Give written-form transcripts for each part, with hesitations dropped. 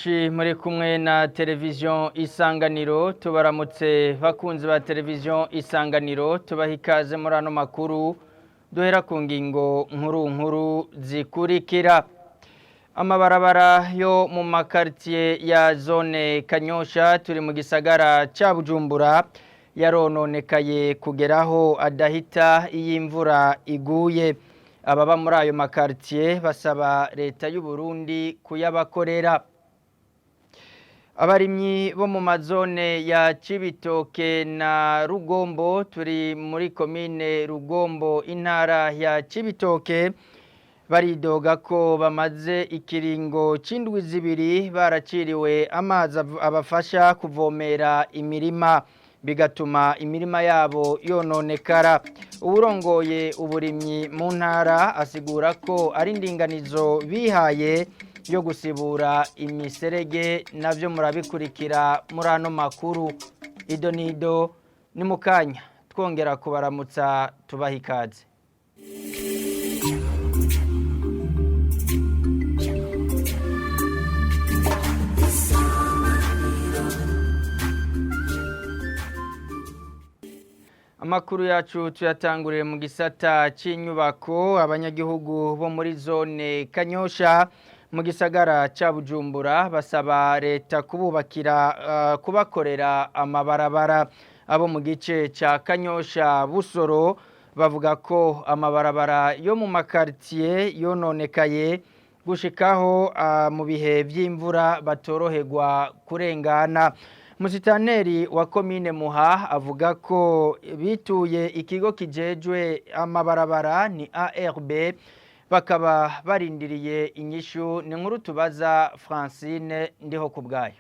Benshi muri kumwe na televiziyo Isanganiro, tubaramutse bakunzi ba televiziyo Isanganiro, tubaha ikaze muri ano makuru duhera ku ngingo nkuru nkuru zikurikira. Amabarabara yo mu makaritiye ya zone Kanyosha turi mu gisagara ca Bujumbura yarononekaye kugeraho adahita iyo imvura iguye. Ababa muri ayo makaritiye basaba leta y'u Burundi kuyabakorera. Abarimyi bo mu mazone ya Cibitoke na Rugombo turi muri komine Rugombo, intara ya Cibitoke, baridoga ko bamaze ikiringo c'indwi 2 baraciriwe amazi abafasha kuvomera imirima, bigatuma imirima yabo yononekara. Uwurongoye uburimyi mu ntara asigura ko ari indinganizo bihaye yo gusibura imiserege, navyo murabikurikira muri ano makuru. Ido nido ni mukanya, twongera kubaramutsa, tubaha ikaze. Amakuru yacu tuyatangurire mu gisata c'inyubako. Abanyagihugu bo muri zone Kanyosha mu gisagara ca Bujumbura basaba leta kububakira, kubakorera amabarabara. Abo mu gice ca Kanyosha Busoro bavuga ko amabarabara yo mu makartier yononekaye gushikaho mu bihe vy'imvura batoroherwa kurengana. Musitaneri wa komine Muha avuga ko bituye ikigo kijejwe amabarabara ni ARB, bakaba barindiriye inyishu. Ni nkuru tubaza Francine Ndiho kubwayo.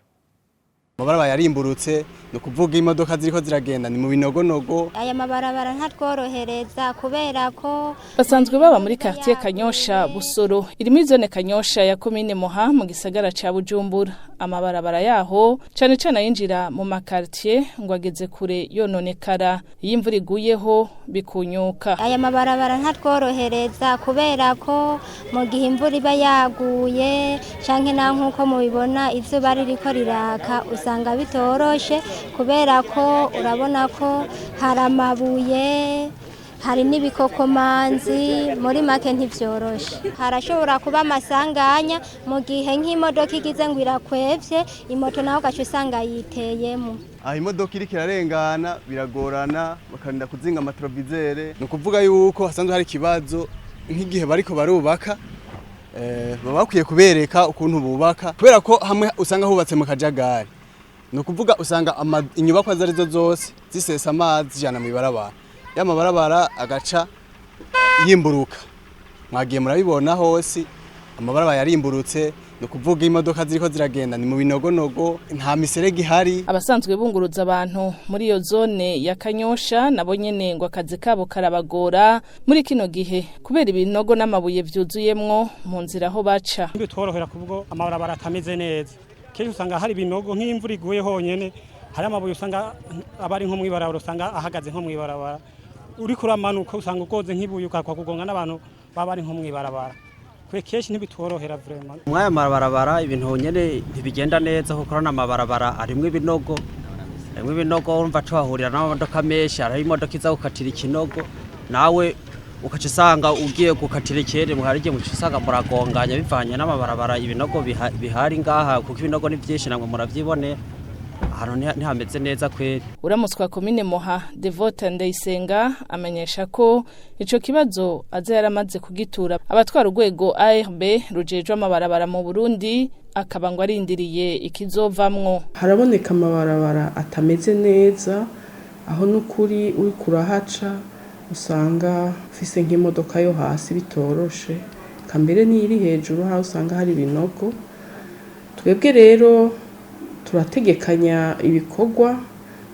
Amabarabara yarimburutse, ni ukuvuga imodoka ziriko ziragenda ni mu binogonogo. Aya mabarabara ntatworohereza kubera ko basanzwe baba muri quartier Kanyosha Busoro iri muri zone Kanyosha ya komine Muha mu gisagara ca Bujumbura. Amabarabara yaho, cane cane ayinjira mu makartier, ngo ageze kure yononekara, iyo imvura iguyeho bikunyuka. Aya mabarabara ntatworohereza kubera ko mu gihe imvura iba yaguye canke na nk'uko mubibona izuba ririko riraka, usanga bitoroshe kubera ko urabona ko hari amabuye, hari n'ibikokomanzi. Muri make ntivyoroshe, harashobora kuba amasanganya mu gihe nk'imodoka igize ngo irakwevye imoto, nawe ugaca usanga yiteyemo. Aho imodoka iriko irarengana biragorana, bakarinda kuzinga ama rétroviseurs. Ni ukuvuga yuko hasanzwe hari ikibazo nk'igihe bariko barubaka, baba bakwiye kubereka ukuntu bubaka, kubera ko hamwe usanga hubatse mu kajagari. Ni ukuvuga usanga inyubakwa izo arizo zose zisesa amazi zijana mw'ibarabara, ya mabarabara agaca yimburuka. Mwagiye murabibona hose amabarabara yarimburutse, ni ukuvuga imodoka ziriko ziragenda ni mu binogonogo, nta miserege ihari. Abasanzwe bunguruza abantu muri iyo zone ya Kanyosha nabo nyene ngo akazi kabo karabagora muri kino gihe kubera ibinogo n'amabuye vyuzuyemwo mu nzira aho baca. Bitworohera kubwo amabarabara atameze neza. Kenshi usanga hari ibinogo, nk'imvura iguye honyene hari amabuye, usanga aba ari nko mw'ibarabara, usanga ahagaze nko mw'ibarabara. Uriko uramanuka usanga ugoze nk'ibuye, ukakwa kugonga n'abantu baba bari nko mw'ibarabara. Kwe kenshi ntibitworohera vraiment. Mwaya mabarabara ibintu nyene ntibigenda neza, kuko urabona amabarabara arimwo ibinogo, arimwo ibinogo. Urumva tuhahurira n'amamodoka menshi, hariho imodoka iza gukatira ikinogo, nawe ukaca usanga ugiye gukatira ikindi, hari igihe muca usanga muragonganya bivanye n'amabarabara, ibinogo bihari ngaha, kuko ibinogo ni vyinshi, namwe muravyibonera. Ahantu ntihameze neza kweri. Uramutswa komine Muha, Devote Ndayisenga, amenyesha ko ico kibazo aza yaramaze kugitura abatwara urwego ARB rujejwe amabarabara mu Burundi, akaba ngo arindiriye ikizovamwo. Haraboneka amabarabara atameze neza, aho n'ukuri uriko urahaca usanga ufise nk'imodoka yo hasi bitoroshe, kambere n'iri hejuru aho usanga hari ibinogo. Twebwe rero turategekanya ibikorwa,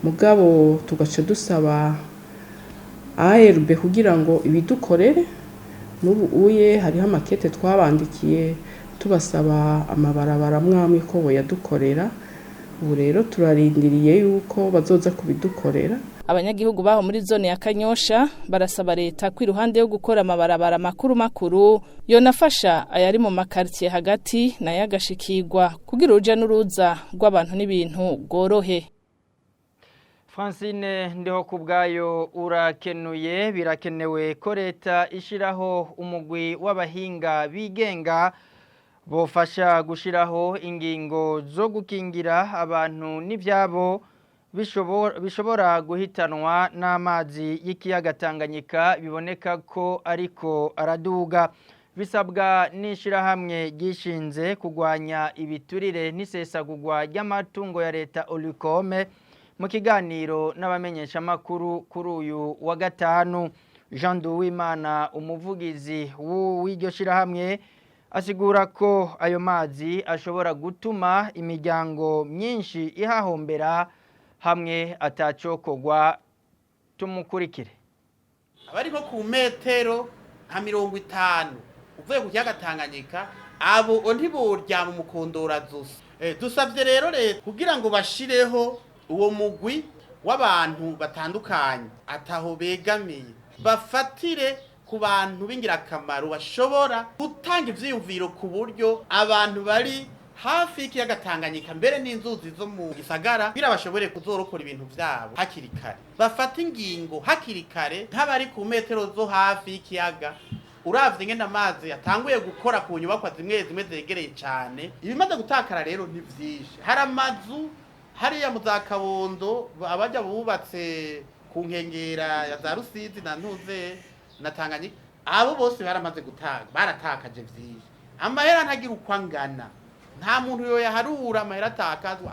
mugabo tugaca dusaba ARB kugira ngo ibidukorere. N'ubu uye hariho amakete twabandikiye tubasaba amabarabara amwe ko boyadukorera. Ubu rero turarindiriye yuko bazoza kubidukorera. Abanyagihugu baho muri zone ya Kanyosha barasaba leta ko iruhande yo gukora amabarabara makuru makuru yonafasha ayari mu makartier hagati nayo agashikirwa kugira uruja n'uruza rw'abantu n'ibintu rworohe. Francine ndiho kubwayo urakenuye. Birakenewe ko leta ishiraho umugwi w'abahinga bigenga bofasha gushiraho ingingo zo gukingira abantu n'ivyabo bishobora guhitanwa n'amazi y'ikiyaga Tanganyika biboneka ko ariko araduga. Bisabwa n'ishirahamwe ryishinze kugwanya ibiturire n'isesagurwa ry'amatungo ya leta Olicome mu kiganiro n'abamenyeshamakuru kuri uyu wa gatanu. Jean Duwimana, umuvugizi w'iryo shirahamwe, asigura ko ayo mazi ashobora gutuma imiryango myinshi ihahombera hamwe atacokogwa. Tumukurikire. Abari nko ku metero nka 50 uvuye ku kiyaga Tanganyika, abo ntiboryama umukondora zusa. Dusavye rero leta kugira ngo bashireho uwo mugwi w'abantu batandukanye ataho begamiye, bafatire ku bantu b'ingirakamaro bashobora gutanga ivyiyumviro ku buryo abantu bari hafi y'ikiyaga Tanganyika mbere n'inzuzi zo mu gisagara kugira bashobore kuzorokora ibintu vyabo hakiri kare, bafate ingingo hakiri kare nk'abari ku metero zo hafi y'ikiyaga. Uravye ingene amazi yatanguye gukora ku nyubakwa zimwe zimwe zegereye cane, ibimaze gutakara rero ni vyinshi. Hari amazu hariya mu za Kabondo, abajya bubatse ku nkengera ya za Rusizi na Ntuze na Tanganyika, abo bose baramaze gutanga, baratakaje vyinshi. Amahera ntagira uko angana, nta muntu yo yaharura amahera atakazwa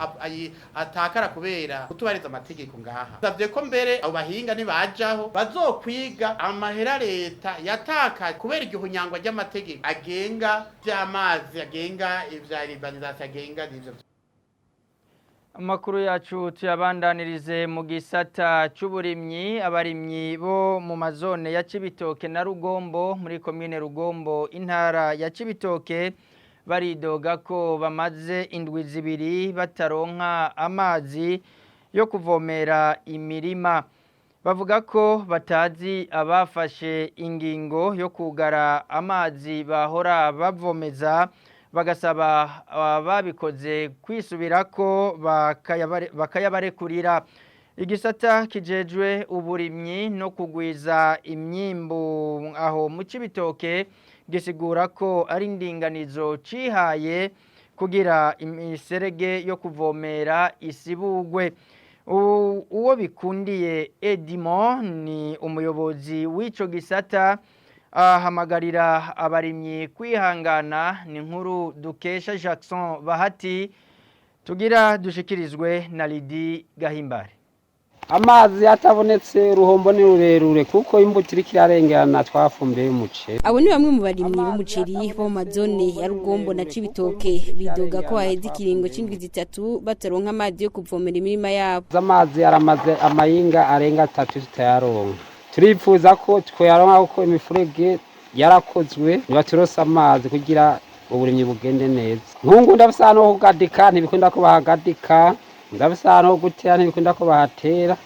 atakara kubera kutubariza amategeko ngaha. Savye ko mbere abo bahinga nibajaho bazokwiga amahera leta yatakaje kubera igihunyangwa ry'amategeko agenga vy'amazi, agenga ivya urbanisation, agenga n'ivyo. Amakuru yacu tuyabandanirize mu gisata c'uburimyi. Abarimyi bo mu mazone ya Cibitoke na Rugombo muri komine Rugombo, intara ya Cibitoke, baridoga ko bamaze indwi 2 bataronka amazi yo kuvomera imirima. Bavuga ko batazi abafashe ingingo yo kugara amazi bahora bavomeza, bagasaba ababikoze kwisubirako bakayabarekurira. Igisata kijejwe uburimyi no kugwiza imyimbu aho mu Cibitoke gisigura ko ari indinganizo cihaye kugira imiserege yo kuvomera isibugwe. Uwo bikundiye Edimon ni umuyobozi w'ico gisata, ahamagarira abarimyi kwihangana. Ni nkuru dukesha Jackson Bahati, tugira dushikirizwe na Lidi Gahimbare. Amazi atabonetse uruhombo ni rurerure kuko imbuto iriko irarengerana twafumbiye umuceri. Abo ni bamwe mu barimyi b'umuceri bo mu mazone ya Rugombo na Cibitoke bidoga ko haheze ikiringo c'indwi 3 bataronka amazi yo kuvomera imirima yabo. Amazi aramaze amayinga arenga 3 tutayaronka. Turifuza ko twoyaronka kuko imifurege yarakozwe, nibaturose amazi kugira uburimyi bugende neza. Nkungu ndafise no kugadika ntibikunda ko bahagadika, ndafise no gutera ntibikunda ko bahatera,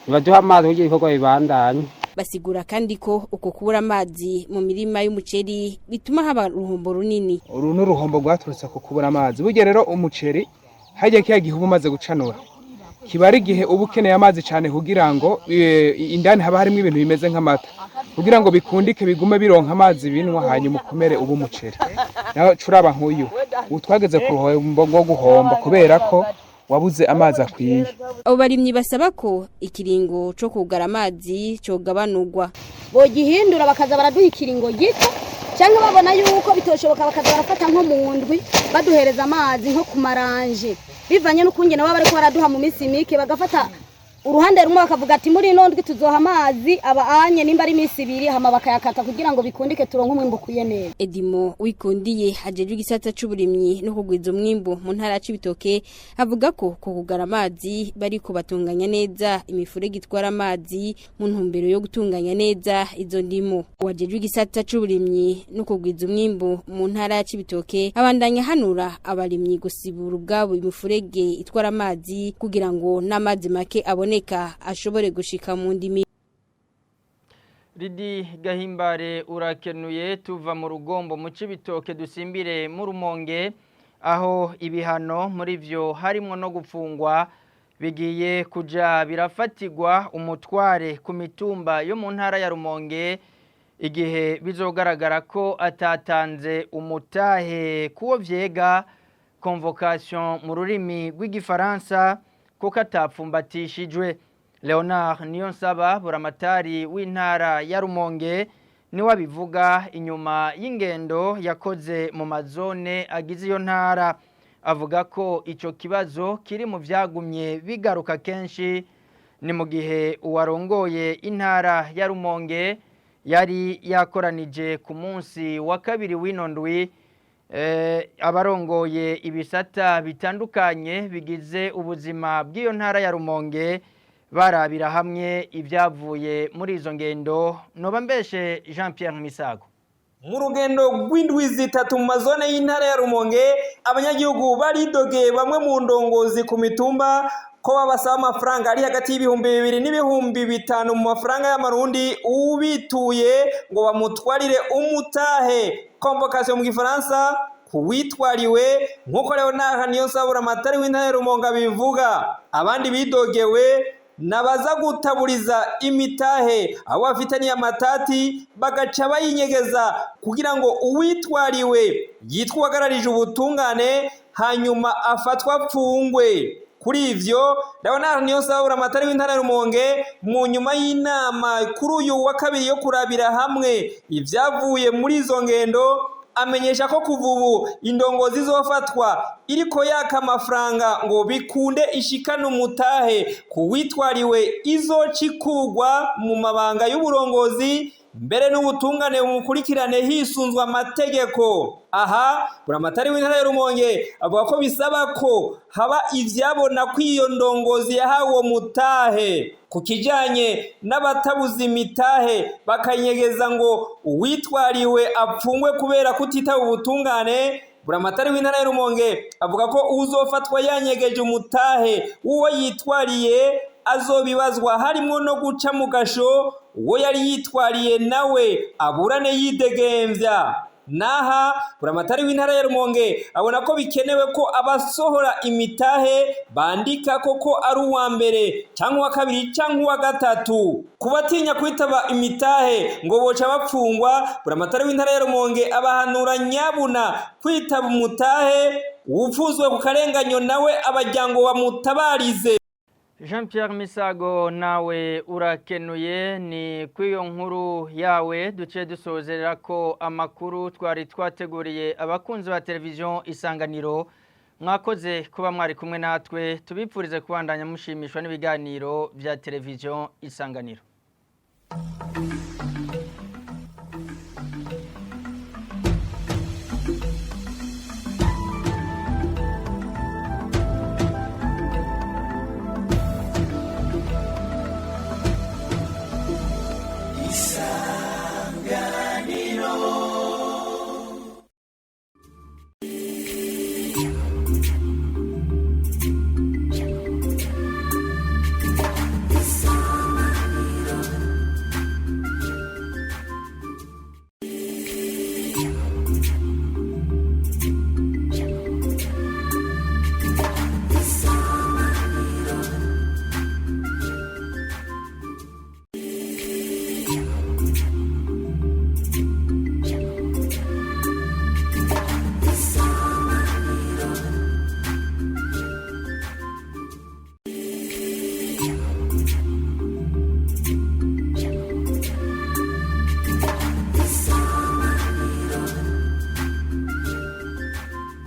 nibaduha amazi kugira ibikorwa bibandanye. Basigura kandi ko uko kubura amazi mu mirima y'umuceri bituma haba uruhombo runini. Uru ni uruhombo rwaturutse ku kubura amazi. Burya rero umuceri harya kiya gihe uba umaze gucanura kiba ari igihe uba ukeneye amazi cyane kugira ngo indani haba harimo ibintu bimeze nk'amata kugira ngo bikundike bigume bironka amazi binwa, hanyuma ukomere uba umuceri. Naho curaba nk'uyu ubu twageze ku ruhombo rwo guhomba kubera ko wabuze amazi akwiye. Abo barimyi basaba ko ikiringo co kugara amazi cogabanurwa. Bogihindura bakaza baraduha ikiringo gito, cyangwa babona yuko bitoshoboka bakaza barafata nko mu ndwi baduhereza amazi nko ku maranje, bivanye n'ukungene baba bariko baraduha mu minsi mike, bagafata uruhande rumwe bakavuga ati muri ino ndwi tuzoha amazi aba anye nimba ari iminsi 2, hama bakayakata kugira ngo bikundike turonke umwimbu ukwiye neza. Edimo Wikundiye ajejwe igisata c'uburimyi no kugwiza umwimbu mu ntara ya Cibitoke avuga ko kugara amazi bariko batunganya neza imifurege itwara amazi mu ntumbero yo gutunganya neza izo ndimo. Uwajejwe igisata c'uburimyi no kugwiza umwimbu mu ntara ya Cibitoke abandanya hanura abarimyi gusibura ubwabo imifurege itwara amazi kugira ngo n'amazi make abone yoboneka ashobore gushika mu ndimi. Ridi Gahimbare urakenuye. Tuva mu Rugombo mu Cibitoke dusimbire mu Rumonge, aho ibihano muri vyo harimo no gupfungwa bigiye kuja birafatirwa umutware ku mitumba yo mu ntara ya Rumonge igihe bizogaragara ko atatanze umutahe kuwo vyega, convocation mu rurimi rw'igifaransa, kuko atapfumbatishijwe. Leonard Niyonsaba, buramatari w'intara ya Rumonge, niwe abivuga inyuma y'ingendo yakoze mu mazone agize iyo ntara. Avuga ko ico kibazo kiri mu vyagumye bigaruka kenshi. Ni mu gihe uwarongoye intara ya Rumonge yari yakoranije ku munsi wa kabiri w'ino ndwi abarongoye ibisata bitandukanye bigize ubuzima bw'iyo ntara ya Rumonge, barabira hamwe ibyavuye muri izo ngendo. Noba mbeshe Jean Pierre Misago? Mu rugendo rw'indwi 3 mu mazone y'intara ya Rumonge, abanyagihugu baridogeye bamwe mu ndongozi ku mitumba ko babasaba amafaranga ari hagati y'2000 n'ibihumbi 5 mu mafaranga y'amarundi ubituye ngo bamutwarire umutahe, convocation mu gifaransa, kuwitwariwe, nk'uko Leonard Niyonsabura amatari w'intara ya Rumonge abivuga. Abandi bidogewe nabaza gutaburiza imitahe abo bafitaniye amatati, bagaca bayinyegeza kugira ngo uwitwariwe yitwa uhagararije ubutungane, hanyuma afatwa apfungwe. Kuri ivyo, Leonard Niyonsabura amatari w'intara ya Rumonge, mu nyuma y'inama kuri uyu wa kabiri yo kurabira hamwe ivyavuye muri izo ngendo, amenyesha ko kuva ubu indongozi izofatwa iriko yaka amafaranga ngo bikunde ishikane umutahe kuwitwariwe izocikugwa mu mabanga y'uburongozi, mbere n'ubutungane bumukurikirane hisunzwe amategeko. Aha buramatari w'intara ya Rumonge avuga ko bisaba ko haba ivyabona ko iyo ndongozi yahawe uwo mutahe. Ku kijanye n'abatabuza imitahe bakayinyegeza ngo uwitwariwe apfungwe kubera kutitaba ubutungane, buramatari w'intara ya Rumonge avuga ko uzofatwa yanyegeje umutahe w'uwo yitwariye azobibazwa, harimwo no guca mu gasho, uwo yari yitwariye nawe aburane yidegemvya. Naha buramatari w'intara ya Rumonge abona ko bikenewe ko abasohora imitahe bandika koko ari uwa mbere cyangwa uwa kabiri cyangwa uwa gatatu. Kubatinya kwitaba imitahe ngo boca bapfungwa, buramatari w'intara ya Rumonge abahanura nyabuna kwitaba umutahe, uwupfuzwe ku karenganyo nawe abajyango bamutabarize. Jean Pierre Misago, nawe urakenuye. Ni kuri iyo nkuru yawe duce dusozerera ko amakuru twari twateguriye abakunzi ba televiziyo Isanganiro. Mwakoze kuba mwari kumwe natwe, tubipfurize kubandanya mushimishwa n'ibiganiro bya televiziyo Isanganiro.